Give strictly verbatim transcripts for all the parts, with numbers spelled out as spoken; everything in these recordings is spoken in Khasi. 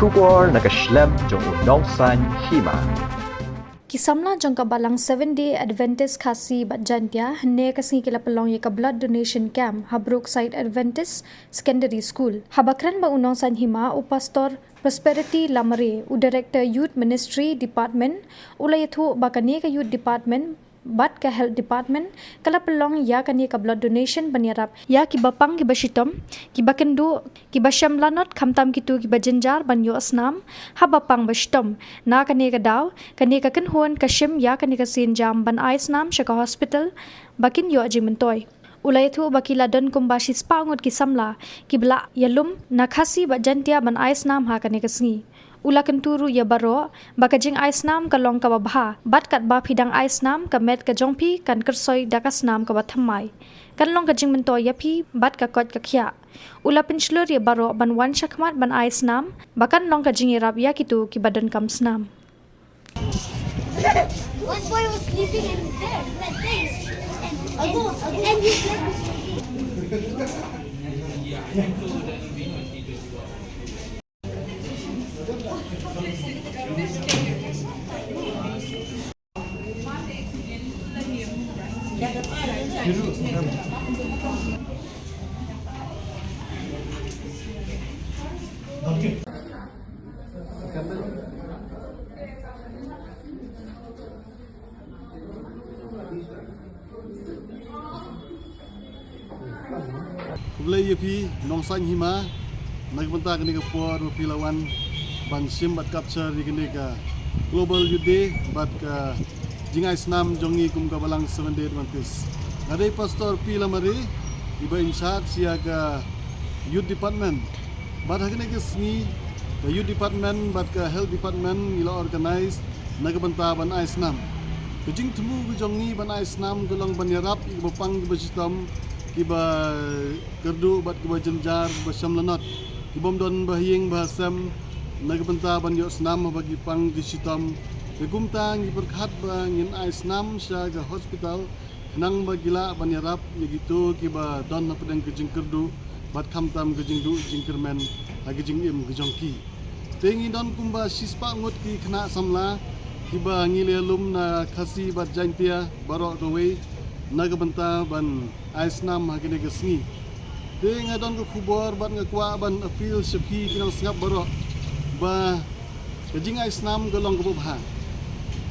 Khubor na ka shlem jong u Nongsaiñ Hima. Ki samla jong ka Balang Seventh Day Adventist Khasi bad Jaintia hynne ka sngi ki la pynlong ïa ka blood donation camp ha Brookside Adventist Secondary School. Haba kren bad u Nongsaiñ Hima, u Pastor Prosperity Lamare, u Director Youth Ministry Department, u la ïathuh ba kane ka Youth Department bad ka Health Department ka la pynlong ïa kane ka blood donation ban ïarap ïa kiba pang kiba shitom, kiba kynduh, kiba shem lanot, khamtam kito kiba jynjar ban ïoh snam haba pang ba shitom. Na kane ka daw, kane ka kynhun ka shim ïa kane ka sienjam ban ai snam sha ka hospital ba kin ïoh jingmyntoi. U la ïathuh ba ki la don kumba shispah ngut ki samla kiba la ïalum na Khasi bad Jaintia ban ai snam ha kane ka sngi. U la kyntu ruh ïa baroh ba ka jingai snam ka long kaba bha, bad katba phi dang ai snam, ka met ka jong phi kan kyrsoi da ka snam kaba thymmai. Kan long ka jingmyntoi ïa phi bad ka koit ka khiah. U la pynshlur ïa baroh ban wan shakhmat ban ai snam, ba kan long ka jingïarap ïa kito kiba donkam snam. One boy was sleeping in bed like this, and, and, and his leg was shaking. Khublei ïa phi Nongsaiñ Hima, na ka bynta kane ka por ba phi la wan ban shim bad capture ïa kane ka Global Youth Day bad ka jingai snam jong ngi kum ka Balang Seventh Day Adventist. Nga dei Pastor P Lamare, i ba in charge ïa ka Youth Department. Bad ha kane ka sngi ka Youth Department bad ka Health Department ngi la organize na ka bynta ban ai snam. Ka jingthmu ka jong ngi ban ai snam ka long ban ïarap ïa kiba pang kiba shitom, kiba kyrduh bad kiba jynjar, kiba shem lanot, kibym don ba ha ïing ba ha sem, na ka bynta ban ïoh snam haba ki pang ki shitom. Te kumta ngi pyrkhat ba ngin ai snam sha ka hospital, khnang ba ki lah ban ïarap ïa kito kiba don hapdeng ka jingkyrduh bad khamtam ka jingduh jingkyrmen ha ka jingim ka jong ki. Te ngi don kumba shispah ngut ki khynnah samla kiba ngi la ïalum na Khasi bad Jaintia baroh kawei na ka bynta ban ai snam ha kane ka sngi. Te nga don ka khubor bad nga kwah ban appeal sha phi ki nongsngap baroh ba ka jingai snam ka long kaba bha.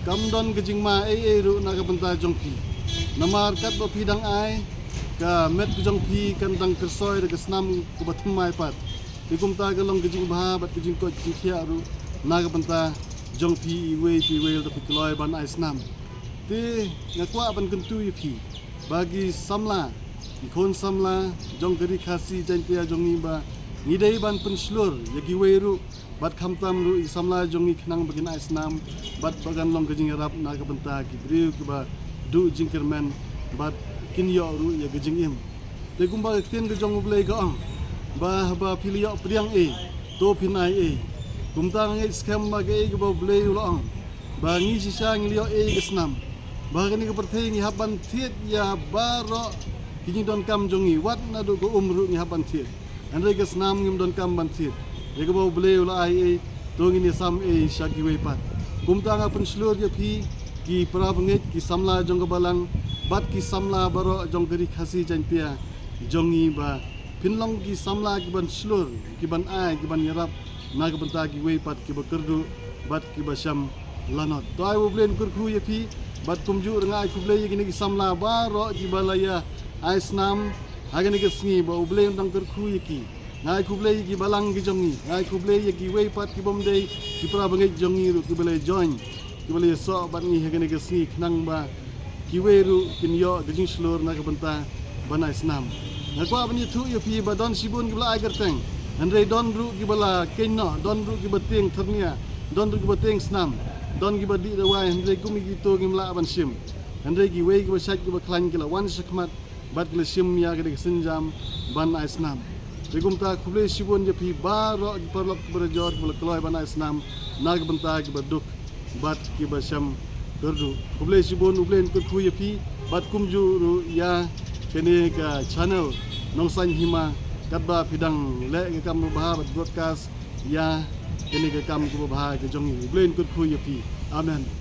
Kam don ka jingma ei ei ruh na ka bynta jong phi. Namar katba phi dang ai, ka met ka jong phi kan dang kyrsoi da ka snam kaba thymmai pat. Te kumta ka long ka jingbha bad ka jingkoit jingkhiah ruh na ka bynta jong phi iwei pa iwei lada phi kloi ban ai snam. Te nga kwah ban kyntu ïa phi ba ki samla, ki khun samla jong ka Ri Khasi Jaintia jong ngi ba ngi dei ban pynshlur ïa kiwei ruh bad khamtam ruh ïa ki samla jong ngi khnang ba kin ai snam bad ba kan long ka jingïarap na ka bynta ki briew kiba duh jingkyrmen bad kin ïoh ruh ïa ka jingim. Te kumba ka ktien ka jong U Blei ka ong ba haba phi la ïoh pdiang ei, to phin ai ei. Kumta nga ngeit skhem ba kaei kaba U Blei u la ong ba ngi shisha ngi la ïoh ei ka snam. Ba ha kane ka pyrthei ngi hap ban thied ïa baroh ki jingdonkam jong ngi, wat naduh ka um ruh ngi hap ban thied. Hynrei ka snam ngim donkam ban thied. Ïa kaba U Blei u la ai ei, to ngin ïasam ei sha kiwei pat. Kumta nga pynshlur ïa phi ki para bangeit, ki samla jong ka balang bad ki samla baroh jong ka Ri Khasi Jaintia jong ngi ba phin long ki samla kiban shlur, kiban ai, kiban ïarap na ka bynta kiwei pat kiba kyrduh bad kiba shem lanot. To ai U Blei un kyrkhu ïa phi bad kumjuh ruh nga ai khublei ïa kine ki samla baroh kiba la ïa ai snam ha kane ka sngi, ba U Blei un dang kyrkhu ïa ki. Nga ai khublei ïa ki balang ki jong ngi, nga ai khublei ïa kiwei pat kibym dei ki para bangeit jong ngi ruh kiba la join, kiba la ïasoh bad ngi ha kane ka sngi khnang ba kiwei ruh kin ïoh ka jingshlur na ka bynta ban ai snam. Nga kwah ban ïathuh ïa phi ba don shibun kiba la ai kyrteng, hynrei don ruh kiba la keiñ noh, don ruh kiba tieng thyrnia, don ruh kiba tieng snam, don kiba dih dawai, hynrei kum ïa kito ngim lah ban shim. Hynrei kiwei kiba shait kiba khlaiñ ki la wan shakhmat bad ki la shim ïa ka dei ka sienjam ban ai snam. Te kumta khublei shibun ïa phi baroh ki paralok ki barajor kiba la kloi ban ai snam na ka bynta kiba duk bad kiba shem kyrduh. Khublei shibun, U Blei un kyrkhu ïa phi bad kumjuh ruh ïa kane ka channel Nongsaiñ Hima, katba phi dang leh ka kam babha bad broadcast ïa kane ka kam kaba bha ka jong ngi. U Blei un kyrkhu ïa phi. Amen.